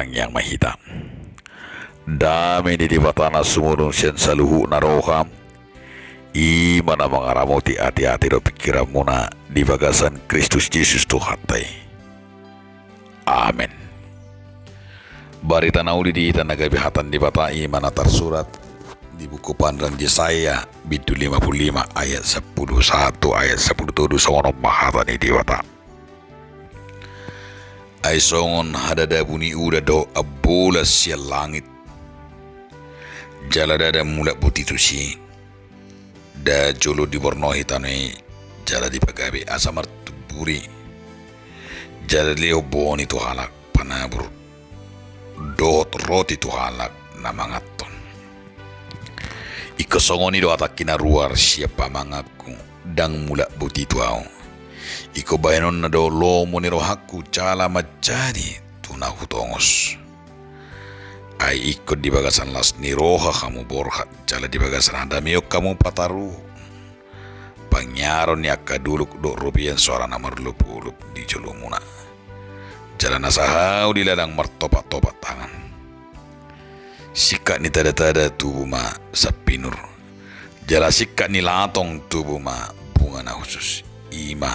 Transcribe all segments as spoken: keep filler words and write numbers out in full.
Tangiang ma hita. Dame ni Debata na sumurung sian saluhutna roha, i ma na mangaramoti ateate dohot pingkiranmuna di bagasan Kristus Jesus Tuhanta i. Amen. Barita na uli di hita na gabe hata ni Debata i ma na tarsurat di buku Panurirang Jesaya, bindu lima pulu lima, ayat sampulu sada, ayat sampulu tolu, songon on ma hata ni Debata. Ai songon hadadabu ni udan dohot ambolas sian langit, jala ndada mulak buti tusi, nda jolo dibornohi tano i, jala dipagabe asa martumbur i, jala dilehon boni tu halak panabur dohot roti tu halak na manganhon. Ingkon songon i do hatangki na ruar sian pamanganku, ndang mulak buti tu ahu. Ingkon bahenonna do lomo ni rohangku jala manjadi tu na hutongos. Ai ingkon di bagasan las ni roha hamu borhat, jala di bagasan hadameon hamu pataruhon. Pangiaron ni angka dolok dohot robean soara na marolopolop di jolomuna. Jala na sahau di ladang martopattopat tangan. Singkat ni tadatada tubu ma sampinur. Jala singkat ni latong tubu ma bunga na hushus. I ma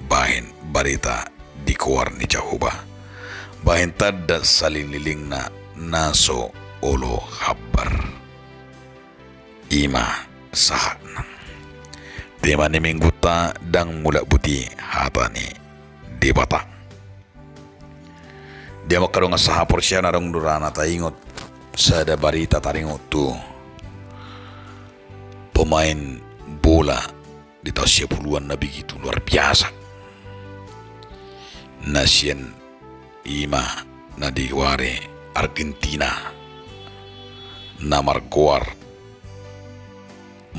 bahen barita di goar ni Jahowa. Bahen tanda salelenglelengna na so olo hambar. I ma sahatna. Tema ni minggunta, ndang mulak buti hata ni Debata. Di hamu angka dongan sahaporseaon, adong do ra na taingot sada barita taringot tu pemain bola di taon sia puluan na begitu luar biasa. Na sian i ma na digoari Argentina, na margoar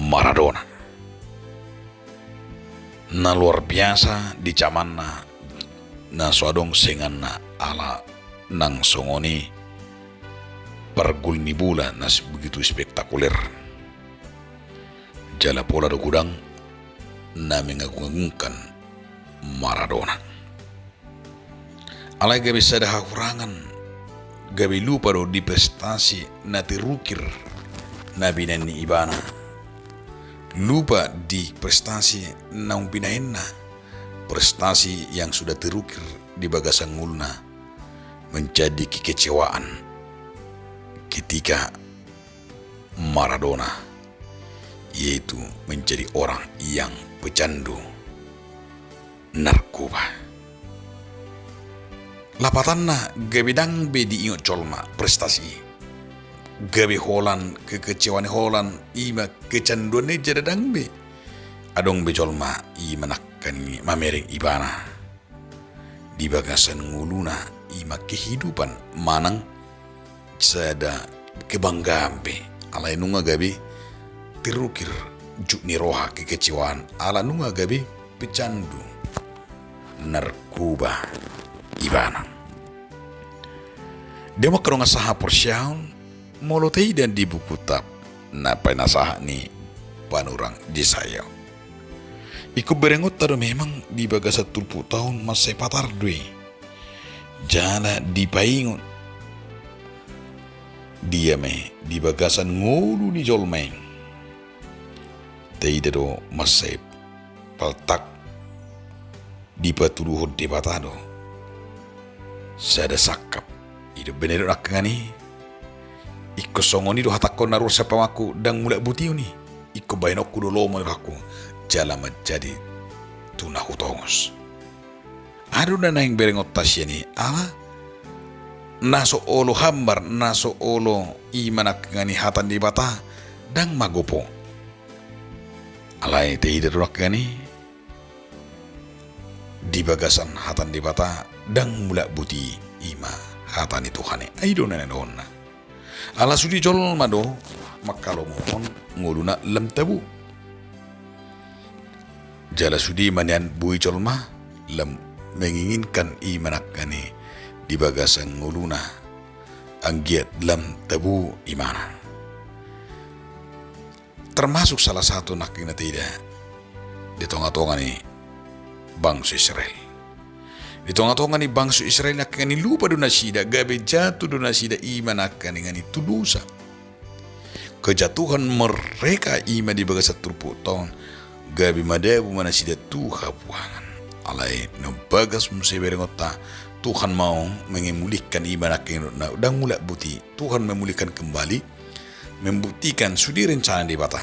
Maradona. Na luar biasa di jamanna, na so adong sainganna ala nang songon i pargol ni bola na begitu spektakuler. Jala pola do godang na mengagung-agungkan Maradona. Alai gabe sada hahurangan, gabe lupa do di prestasi na terukir na binahen ni ibana. Lupa di prestasi naung binahenna, prestasi yang sudah terukir di bagasan ngoluna, menjadi kekecewaan ketika Maradona, yaitu menjadi orang yang pecandu narkoba. Lapatanna, gabe ndang be diingot jolma prestasi i. Gabe holan, kekecewaan holan, i ma kecanduan i, jala ndang be adong be jolma i manangkani mamereng ibana di bagasan ngoluna, i ma kehidupan manang sada kebanggaan be. Alai nunga gabe terukir juk ni roha, kekecewaan, ala nunga gabe pecandu narkoba ibana. Di hamu angka dongan sahaporseaon, molo taida di buku tab na pinasahat ni panurirang Jesaya, ingkon berengonta do memang di bagasan turpuk taon mansai patar do i. Jala dipaingot dia ma i di bagasan ngolu ni jolma i. Taida do mansai paltak dipatuduhon Debata do sada sangkap. I do umbahen na didok nangkaningan i, ingkon songon i do hatangkon na ruar sian pamanganku, ndang mulak butihon i. Ingkon bahenonku do lomo ni rohangku jala manjadi tu na hutongos. Aha do na naeng berengonta sian i? Ala na so olo hambar, na so olo i ma nangkaningan i hata ni Debata, ndang magopo. Alai taida do nangkaningan i, di bagasan hata ni Debata, ndang mulak buti, i ma hata ni Tuhan i. Ai i do na nidohonna. Ala sude jolma do manghalomohon ngoluna lam tabu. Jala sude ma nian boi jolma lam menginginkan i ma nangkaningan i di bagasan ngoluna, anggiat lam tabu ibana. Termasuk salah satu nangkaningan i na taida di tongatonga ni bangso Israel. Di tonga-tonga ni bangso Israel nangkin i lupa do nasida, gabe jatuh do nasida, i ma nangkin i tu dosa. Kejatuhan mereka i ma di bagasan turpuk taon, gabe madabu ma nasida tu habuangan. Alai na bagas muse berengonta, Tuhan mau memulihkan, i ma nangkin i dok na, ndang mulak boti, Tuhan memulihkan kembali, membuktikan sude rencana Debata.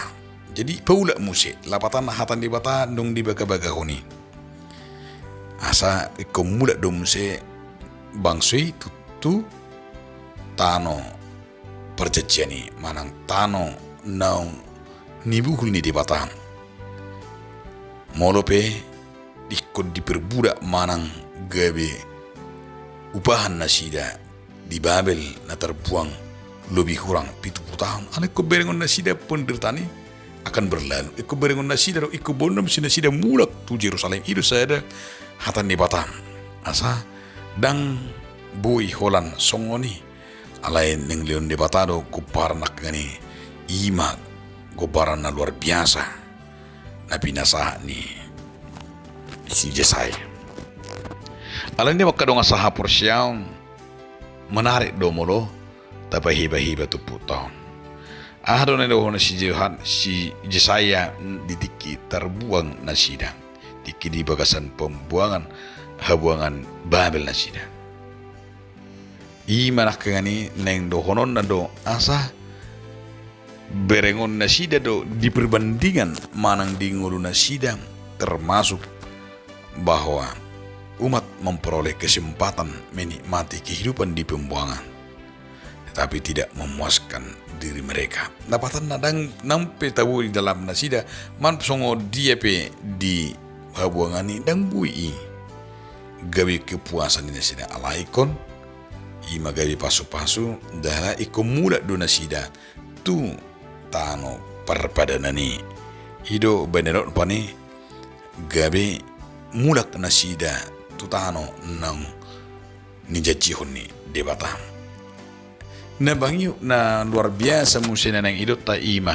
Jadi paulak muse, lapatanna hata ni Debata naung dibagabagahon i. Asa ingkon mulak do muse bangso i tu, tu tano parjanjian i, manang tano naung nibuhul ni Debata. Molo pe ingkon diperbudak manang gabe upahan nasida di Babel na tarbuang lobi hurang pitu pulu tahun. Alai ingkon berengon nasida penderitaan i akan berlalu. Ingkon berengon nasida do, ingkon boan do muse nasida mulak tu Jerusalem. I do sada hata ni Debata. Asa ndang boi holan songon i. Alai naeng dilehon Debata do gombaran nangkin i, i ma gombaran na luar biasa na pinasahat ni si Jesaya. Alani i ma angka dongan sahaporseaon, menarik do molo tapahibahibahon turpukta on. Aha do na nidokhon si Johan, si Jesaya di tingki tarbuang nasida, tingki di bagasan pembuangan habuangan Babel nasida? I ma nangkin i naeng dohononna do asa berengon nasida do di perbandingan manang di ngolu nasida, termasuk bahwa umat memperoleh kesempatan menikmati kehidupan di pembuangan, tetapi tidak memuaskan diri mereka. Lapatanna ndang, nang pe tabo di dalan nasida, manang songon dia pe di habuangan i, ndang boi i gabe kepuasan di nasida. Alai ingkon i ma gabe pasupasu, jala ingkon mulak do nasida tu tano parpadanan i. I do baen na didok pan i, gabe mulak nasida tu tano naung nijanjihon ni Debata. Na bangihut na luar biasa muse na naeng idaonta i ma,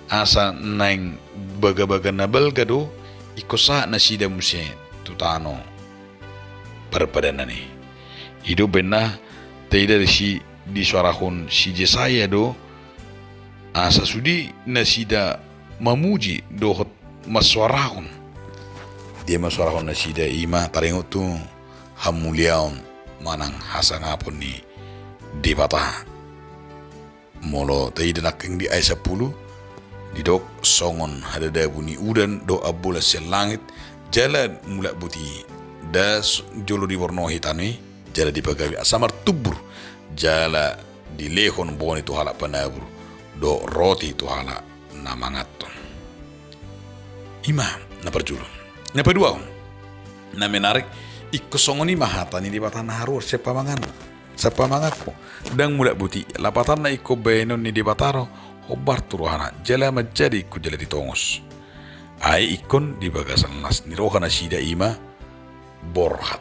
asa naeng bagabaga na balga do ingkon sahat nasida muse tu tano parpadanan i. I do baen na taida disi, disoarahon si Jesaya do, asa sude nasida mamuji dohot mansoarahon. Dia mansoarahon nasida? I ma taringot tu hamuliaon manang hasangapon ni Debata. Molo taida nangkin di ayat sampulu, didok, songon hadadabu ni udan do ambolan sian langit, jala mulak boti das jolo dibornohi tano i, jala dipagabe asa martumbur, jala dilehon boni tu halak panabur, dohot roti tu halak na manganhon. I ma na parjolo. Na paduahon, na menarik, ingkon songon i ma hata ni Debata na haruar sian pamangan, sian pamanganku. Ndang mulak boti, lapatanna ingkon baenon ni Debata do hombar tu rohana, jala manjadi ingkon jala ditongos. Ai ingkon di bagasan las ni roha nasida i ma borhat,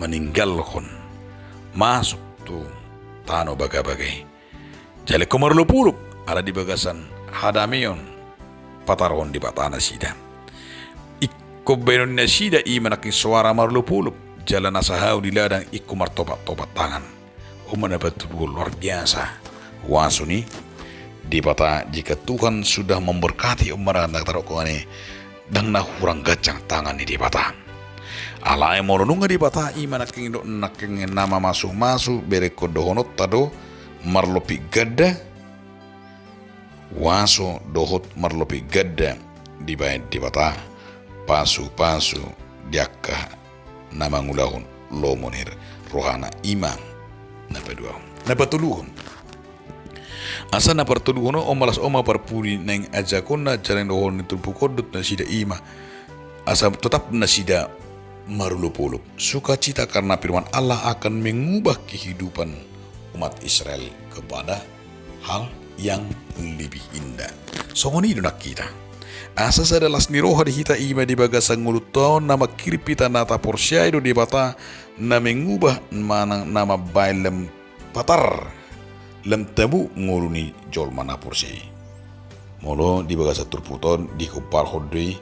maninggalhon, masuk tu tano bagabaga i. Jala ingkon marolopolop, ala di bagasan hadameon pataruhon Debata nasida. Ingkon baenon nasida i ma nangkin soara marolopolop, jala na sahau di ladang ingkon martopattopat tangan. On ma na patoluhon, luar biasa huaso ni Debata. Jika Tuhan sudah memberkati, on ma na tadok i, ndang na hurang ganjang tangan ni Debata. Alai molo nunga Debata i ma nangkin dok nangkin na mamasumasu, berengkon dohononta do marlompit ganda, huaso dohot marlompit ganda dibaen Debata pasupasu di angka na mangulahon lomo ni rohana. I ma na paduahon. Na patoluhon, asa na partolusahon on, on ma las, on ma parpudi naeng ajakonna jala naeng dohonon ni turpuk on dohot nasida i ma, asa totap nasida marolopolop. Sukacita karena firman Allah akan mengubah kehidupan umat Israel kepada hal yang lebih indah. Songon i do nang hita. Asa sada las ni roha di hita i ma di bagasan ngolunta on, na manghirim hita na taporseai do Debata na mengubah manang na mambaen lam patar, lam tabo ngolu ni jolma na porsea i. Molo di bagasan turpukta on, dihombarhon do i,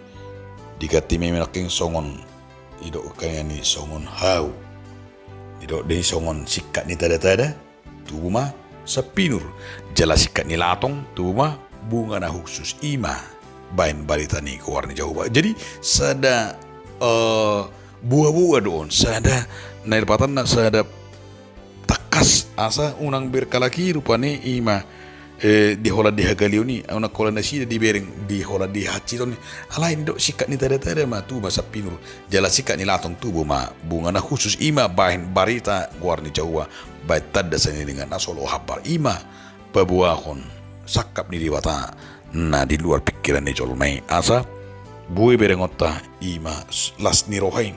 diganti ma i ma nangkin songon didok hami songon hau, didok do i songon singkat ni tada-tada, tubu ma sampinur. Jala singkat ni latong, tubu ma bunga na hushus, i ma bahen barita ni goar ni Jahowa. Jadi sada, eh, boa-boa do on, sada, na di patanna sada tangkas, asa unang berkelahi rupani, i ma, eh, di holan di hagaleon i, unang holan nasida dibereng di holan di hansiton i. Alai didok singkat ni tada-tada ma tubu ma sampinur, jala singkat ni latong tubu ma bunga na hushus, i ma bahen barita goar ni Jahowa, bahen tanda sian i, denggan na so loas hambar, i ma paboahon sangkap ni Debata na di luar pikiran ni jolma i. Asa boi berengonta, i ma las ni roha i.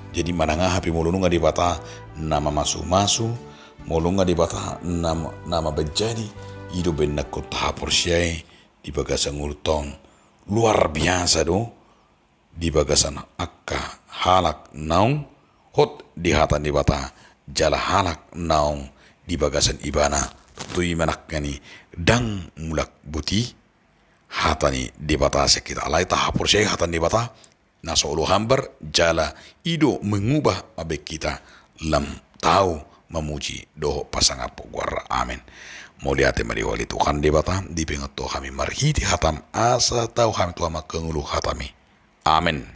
Jadi manang aha pe molo nunga Debata na mamasu-masu, molo nunga Debata na, na mambahen jadi, i do baen nangkin tahaporseai di bagasan ngolunta on. Luar biasa do di bagasan angka halak naung hot di hata ni Debata, jala halak naung di bagasan ibana. Tontu i ma nangkin i, ndang mulak boti hata ni Debata sian hita, alai tahaporseai hata ni Debata na so loas hambar, jala i do mangubah mambahen hita lam tau mamuji dohot pasangaphon goarna. Amen. Mauliate ma di Ho ale Tuhan Debata, dipaingot Ho hami marhite hatam, asa tau hami Tuhan mangolu hatami. Amen.